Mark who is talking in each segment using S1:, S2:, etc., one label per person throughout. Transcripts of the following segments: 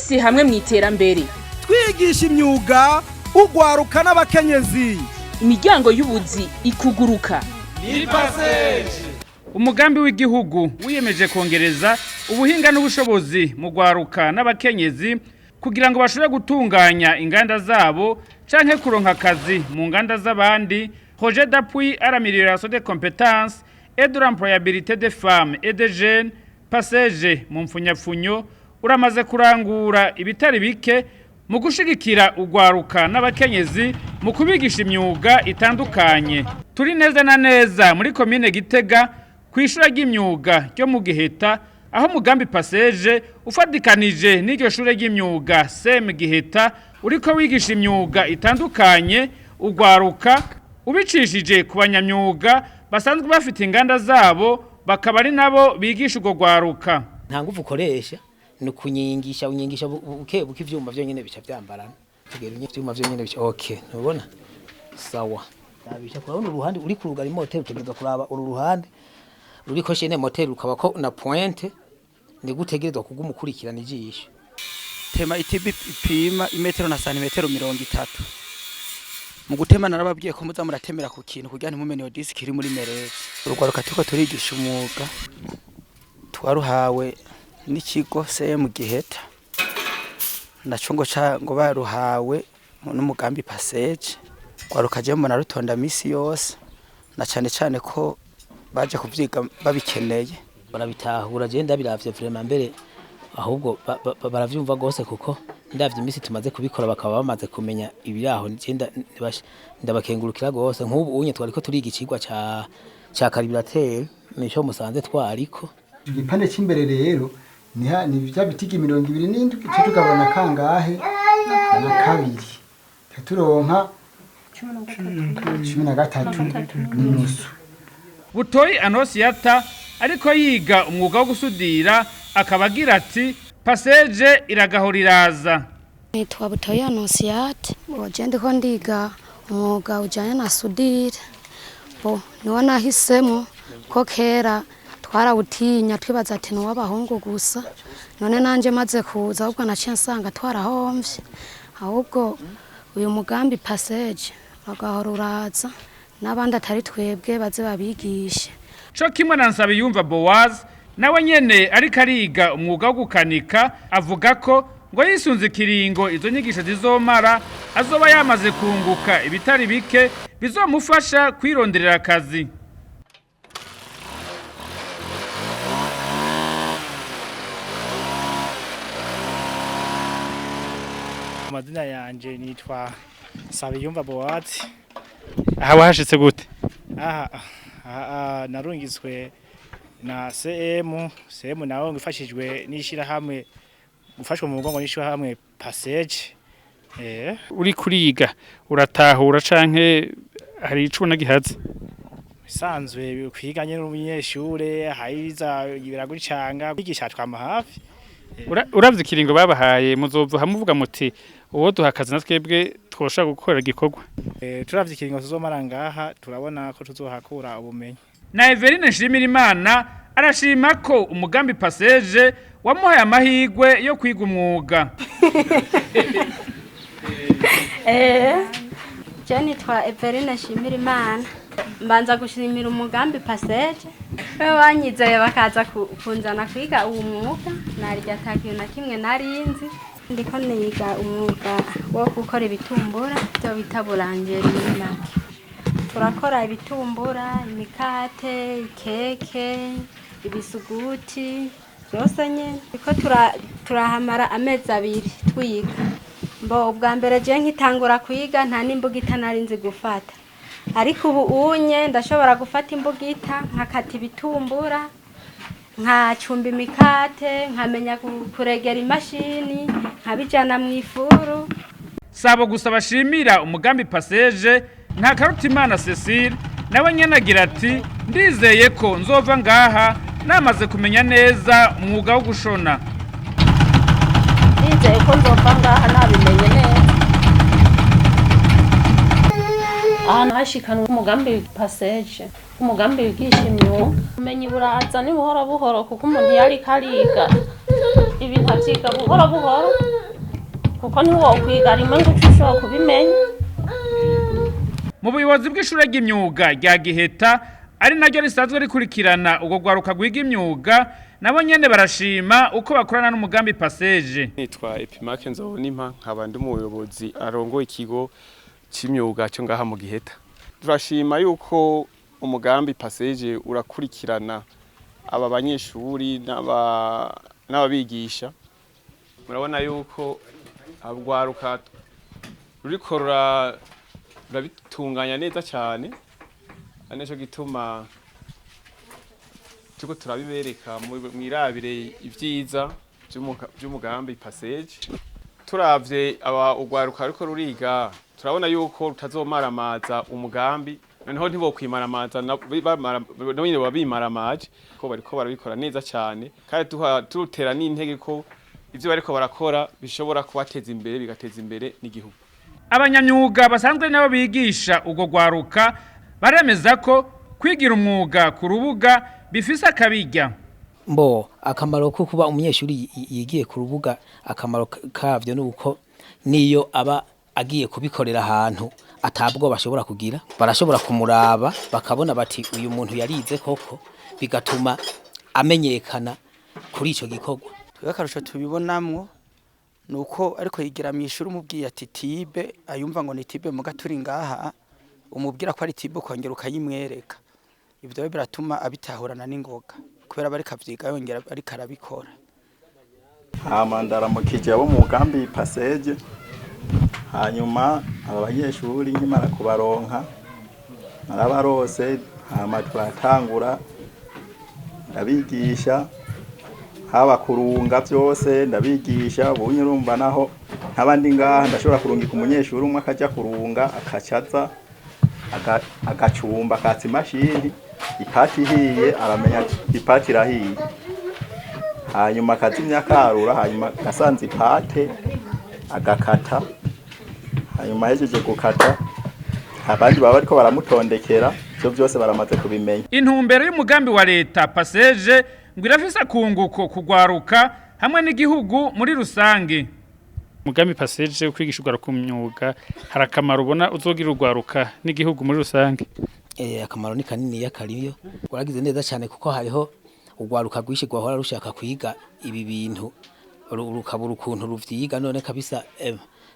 S1: Twese hamwe mu iterambere.
S2: Twigisha imyuga ugwaruka n'abakenyezi.
S1: Imiryango y'ubuzi ikuguruka.
S3: Umugambi w'igihugu wiyemeje kongereza ubuhinga n'ubushobozi mu gwaruka n'abakenyezi kugira ngo bashobore gutunganya inganda zabo canke kuronka akazi mu nganda z'abandi. Projet d'appui à l'amélioration des compétences et de l'employabilité des femmes et des jeunes, PACEJ mu mfunyapfunyo, uramaze kurangura ibitari bike mu gushigikira ugwaruka n'abakenyezi mu kubigisha imyuga itandukanye. Turi neza na neza muri komine Gitega ku ishure ry'imyuga ryo mu Giheta, aho umugambi PACEJ ufatikanije n'iryo shure ry'imyuga SEM Giheta uriko wigisha imyuga itandukanye ugwaruka ubicishije ku banyamyuga basanzwe bafite inganda zabo, bakaba ari nabo bigisha urwo rwaruka.
S4: Nta nguvu ukoresha, ni ukunyingisha, unyingisha buke buke, ivyuma vyonyene bica vyambarana. Tugera ivyuma vyonyene bica okay, ntubona sawa. Nabisha kurabona uruhande uri kurugara imoteri, utegerezwa kuraba uru ruhande ruriko chaîne moteri, ukaba ko na pointe ni gutegerezwa kuguma ukurikirana ijisho.
S5: Tema i tube ipima imetero na santimetero 30. Mu gutema narababwiye ko muza muratemera ku kintu kugira ntimumene iyo disque iri muri mereje. Urugwaruka turiko turigisha umwuga twaruhawe n'ikigo CM Giheta, naco ngo ca ngo baruhawe n'umugambi PACEJ. Rwaruka je mbona rutonda misi yose, na cane cane ko baje kuvyiga babikeneye.
S4: Barabitahura, je ndabiravye vraiment, mbere ahubwo baravyumva gose, kuko ndavye imisi tumaze kubikora bakaba bamaze kumenya ibiraho. Je ndabakengurukira gose. Nk'ubu unye twariko turiga icigwa ca carburateur, nico musanze twariko.
S6: Igipande cy'imbere rero ni bya bitigi 27, cyo tugabana kangahe na kabiri, turonka 13.5.
S3: Butoyi Anosiyata ariko yiga umwuga wo gusudira, akaba agira ati: "PACEJ iragahora iraza."
S7: Nitwa Butoyi Anonsiyate, je ndiko ndiga umwuga ujanye na soudure. Bo niwo nahisemo ko kera twarawutinya, twibaza ati ni uw'abahungu gusa. None nanje maze kuza, ahubwo naciye nsanga twarahomvye. Ahubwo uyu mugambi PACEJ bagahora uraza, n'abandi atari twebwe baze babigishe.
S3: Co kimwe na Nsabiyumva Boaz, nawe nyene ariko ariga umwuga wo gukanika, avuga ko ngo yisunze ikiringo izo nyigisho zizomara azoba yamaze kunguka ibitari bike bizomufasha kwironderera akazi.
S8: Amazina yanje nitwa Sabiyumva Bowazi.
S3: Aha wahashitse gute?
S8: Aha narungitswe na CM CM, nawe ngifashijwe n'ishirahamwe, gufashwa mu mugongo n'ishirahamwe PACEJ.
S3: Uri kuriga uratahura canke hari ico ubona gihaze?
S8: Bisanzwe kwiga nyene n'umunyeshure hayiza biragucanga, kwigisha twama hafi.
S3: Uravye ikiringo babahaye, muzova muvuga muti uwo duha akazi na twebwe twoshobora gukora igikorwa?
S8: Turavye ikiringo tuzomara ngaha, turabona ko tuzohakura ubumenyi.
S3: Na Everine Nshimirimana arashima ko umugambi PACEJ wamuhaye amahirwe yo kwiga umwuga.
S9: Je nitwa Everine Nshimirimana. Mbanza gushimira umugambi PACEJ we wanyizeye bakaza kunzana kwiga uwo mwuga. Narya ata kintu na kimwe narinzi. Ndiko niga umwuga wo gukora ibitumbura, byo bita boulangerie muri make. Turakora ibitumbura, imikate, ikeke, ibisuguti, byose nyene. Ndiko turahamara amezi 2 twiga. Mbo ubwa mbere je nkitangura kwiga nta n'imbugita nari nzi gufata, ariko ubu unye ndashobora gufata imbugita nkakata ibitumbura, nkacumba imikate, nkamenya kuregera imashini, nkabijana mu ifuru.
S3: Sabo gusa bashimira umugambi PACEJ. Nta Karutimana Cecile nawe nyene agira ati: "Ndizeye ko nzova ngaha namaze kumenya neza umwuga wo gushona."
S10: Ndizeye ko nzova ngaha nabimenye neza. Ahantu hashikanwe umugambi PACEJ, umugambi wigisha imyuga, ubumenyi buraza ni buhoro buhoro, kuko umuntu iyo ariko ariga ibintu avyiga buhoro buhoro. Kuko ntiwokwiga rimwe ngo uce ushobora kubimenya.
S3: Mu buyobozi bw'ishure ry'imyuga rya Giheta, ari naryo risanzwe rikurikirana ubwo rwaruka rwiga imyuga, nabo nyene barashima uko bakorana n'umugambi PACEJ.
S11: Nitwa Epimake Nzobonimpa, nkaba ndi umuyobozi arongoye ikigo c'imyuga cyo ngaha mu Giheta. Turashima yuko umugambi PACEJ urakurikirana aba banyeshuri n'ababigisha. Murabona yuko urwaruka ruriko rurabitunganya neza cyane, ari naco gituma turiko turabibereka mwirabire ivyiza vy'umugambi PACEJ. Turavye aba urwaruka ruriko ruriga, turabona yuko rutazomaramaza umugambi. Noneho ntibokwimaramaza, nabo nyene baba bimaramaje ko bariko barabikora neza cyane, kandi turutera n'intege ko ivyo bariko barakora bishobora kubateza imbere, bigateza imbere n'igihugu.
S3: Abanyamyuga basanzwe nabo bigisha urwo rwaruka baremeza ko kwigira umwuga ku rubuga bifise akabirya.
S4: Mbo akamaro ko kuba umunyeshuri yigiye ku rubuga, akamaro kavyo ni uko niyo aba agiye kubikorera ahantu atabwo bashobora kugira, barashobora kumuraba bakabona bati uyu muntu yarize koko, bigatuma amenyekana kuri ico gikorwa.
S5: Twebwe akarusho tubibonamwo ni uko ariko yigira mu ishuri, umubwiye ati tube ayumva ngo ni tube, muga turi ngaha umubwira ko ari tube ukongera ukayimwereka. Ibyo rero biratuma abitahurana n'ingoga kubera bariko avyiga yongera ariko arabikora.
S12: Hama ndaramukije abo mu mugambi PACEJ. Hanyuma aba banyeshuri nkimara kubaronka, narabarose, hama turatangura ndabigisha, haba kurunga byose ndabigisha. Ubunye urumva naho nk'abandi ngaha ndashobora kurungika umunyeshuri umwe akaja kurunga, akacaza agacumba, akatsa imashini, ipati ihiye aramenya ati ipati irahiye, hanyuma akazimya akarura, hanyuma agasanza ipate agakata, hanyuma ahejeje gukata abandi baba bariko baramutondekera. Ivyo byose baramaze kubimenya.
S3: Intumbero y'umugambi wa leta PACEJ ngo irafise akunguko kugwaruka hamwe n'igihugu muri rusange. Umugambi PACEJ wo kwigisha urwaruka imyuga, hari akamaro ubona uzogira urwaruka n'igihugu muri rusange?
S4: Akamaro ni kanini kariyo. Waragize neza cyane kuko hariho urwaruka rwinshi rwahora rushaka kwiga ibi bintu rukabura ukuntu ruvyiga. None kabisa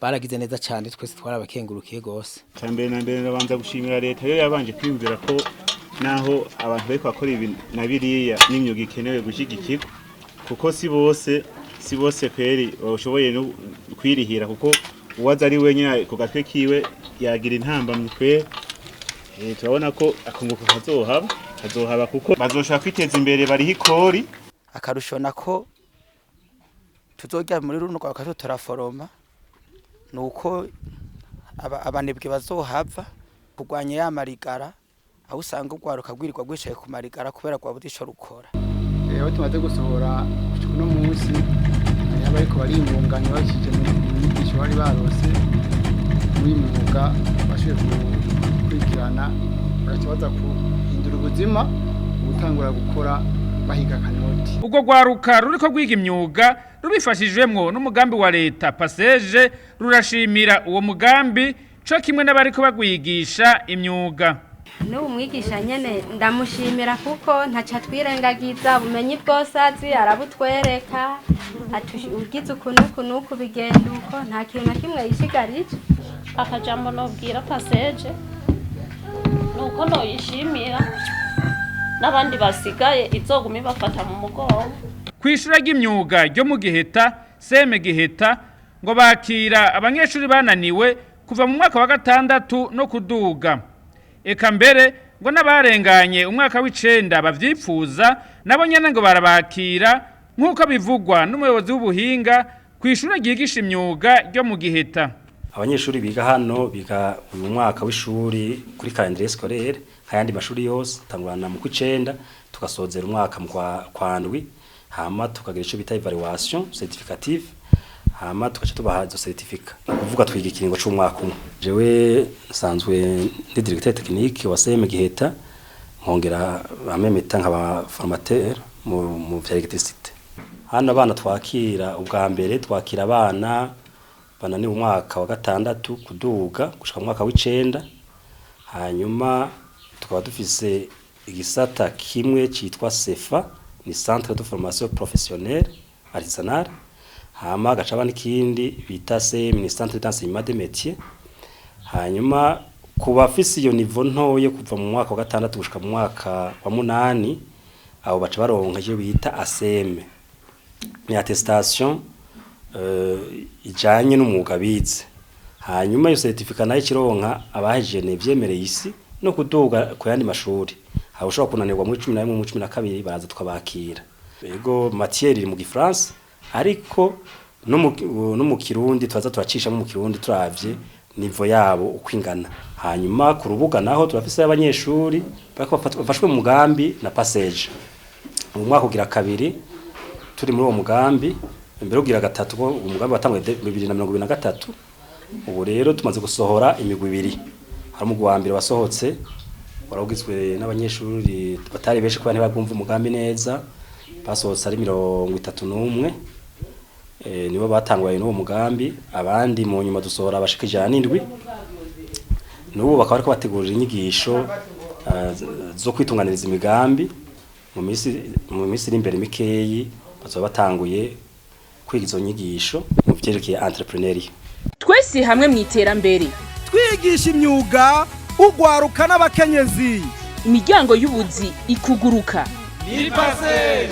S4: baragize neza cyane, twese twarabakengurukiye gose.
S8: Mbere na mbere ndabanza gushimira leta yo yabanje kwiyumvira ko naho abantu bariko bakora ibi na biriya n'imyuga ikenewe gushyigikirwa, kuko si bose kweri bashoboye no kwirihira, kuko uwaza ari wenyine ku gatwe kiwe yagira intambamyi kweri. Turabona ko akunguko kazohaba kuko bazoshobora kwiteza imbere bariho ikori.
S5: Akarusho nako tuzojya muri runo rwaruka turaforoma ni uko abanebwe bazohava, kurwanya ya marigara, aho usanga urwaruka rwirirwa rwicaye ku marigara kubera rwabuze ico rukora.
S6: Aho tumaze gusohora gushika uno munsi, hariho abariko bariyungunganya babicishije mu nyigisho bari barose muri uyu mwuga bashoboye gukurikirana, bagaca baza guhindura ubuzima mu gutangura gukora bahiga akanoti.
S3: Ubwo rwaruka ruriko rwiga imyuga rubifashijwemwo n'umugambi wa leta PACEJ rurashimira uwo mugambi co kimwe n'abariko bagwigisha imyuga.
S9: N'ubu mwigisha nyene ndamushimira kuko ntaca twirengagiza, ubumenyi bwose azi arabutwereka, ati ugize uku n'uku n'uku bigenda uko, nta kintu na kimwe yishigarije.
S10: Akajambo nobwira PACEJ ni uko noyishimira, n'abandi basigaye izoguma ibafata mu mugongo.
S3: Kw'ishure ry'imyuga ryo mu Giheta, CEM Giheta, ngo bakira abanyeshuri bananiwe kuva mu mwaka wa gatandatu no kuduga. Eka mbere ngo n'abarenganye umwaka w'icenda bavyipfuza nabo nyene ngo barabakira, nk'uko bivugwa n'umuyobozi w'ubuhinga kw'ishure ryigisha imyuga ryo mu Giheta.
S13: Abanyeshuri biga hano biga uyu mwaka w'ishuri kuri calendrier scolaire nk'ayandi mashuri yose, tangurana mu kw'icenda tugasozera umwaka mu kwa ndwi, hama tukagira ico bita évaluation certificative, hama tugaca tubaha izo certificat. Kuvuga twiga ikiringo c'umwaka umwe. Jewe nsanzwe ndi directeur technique wa CEM Giheta, nkongera amemeta nkaba formateur mu vya électricité. Hano abana twakira, ubwa mbere twakira abana bananiwe umwaka wa gatandatu kuduga gushika mu mwaka w'icenda. Hanyuma tukaba dufise igisata kimwe citwa CEFA, ni Centre de Formation Professionnelle Artisanale. Hama hagacaba n'ikindi bita CM, ni Centre d'Enseignement des Métiers. Hanyuma ku bafise iyo niveau ntoye, kuva mu mwaka wa gatandatu gushika mu mwaka wa munani, abo baca baronka icyo bita ACM, ni attestation ijanye n'umwuga bize. Hanyuma iyo certificat nayo ikironka abahejeje nevyemereye isi no kuduga ku yandi mashuri. Aho ushobora kunanirwa muri 11, muri 12, baraza tukabakira. Ego, matière iri mu gifaransa, ariko no mu Kirundi turaza turacishamo mu Kirundi, turavye niveau yabo uko ingana. Hanyuma ku rubuga naho turafise abanyeshuri bariko bafashwe mu mugambi na PACEJ. Mu mwaka ugira kabiri turi muri uwo mugambi, imbere ugira gatatu, ko umugambi watanguye 2023. Ubu rero tumaze gusohora imigwi ibiri. Hari umugwi wa mbere wasohotse, warugizwe n'abanyeshuri batari benshi kubera ntibabwumva umugambi neza. Basohotse ari 31, nibo batangwaye n'uwo mugambi. Abandi mu nyuma dusohora abashika 107. N'ubu bakaba bariko bategurira inyigisho zo kwitunganiriza imigambi. Mu minsi iri imbere mikeyi bazoba batanguye kwiga izo nyigisho mu vyerekeye entrepreneuriat.
S1: Twese hamwe mu iterambere.
S2: Twigisha imyuga ugwaruka n'abakenyezi.
S1: Imiryango y'ubuzi ikuguruka.
S11: Ni PACEJ.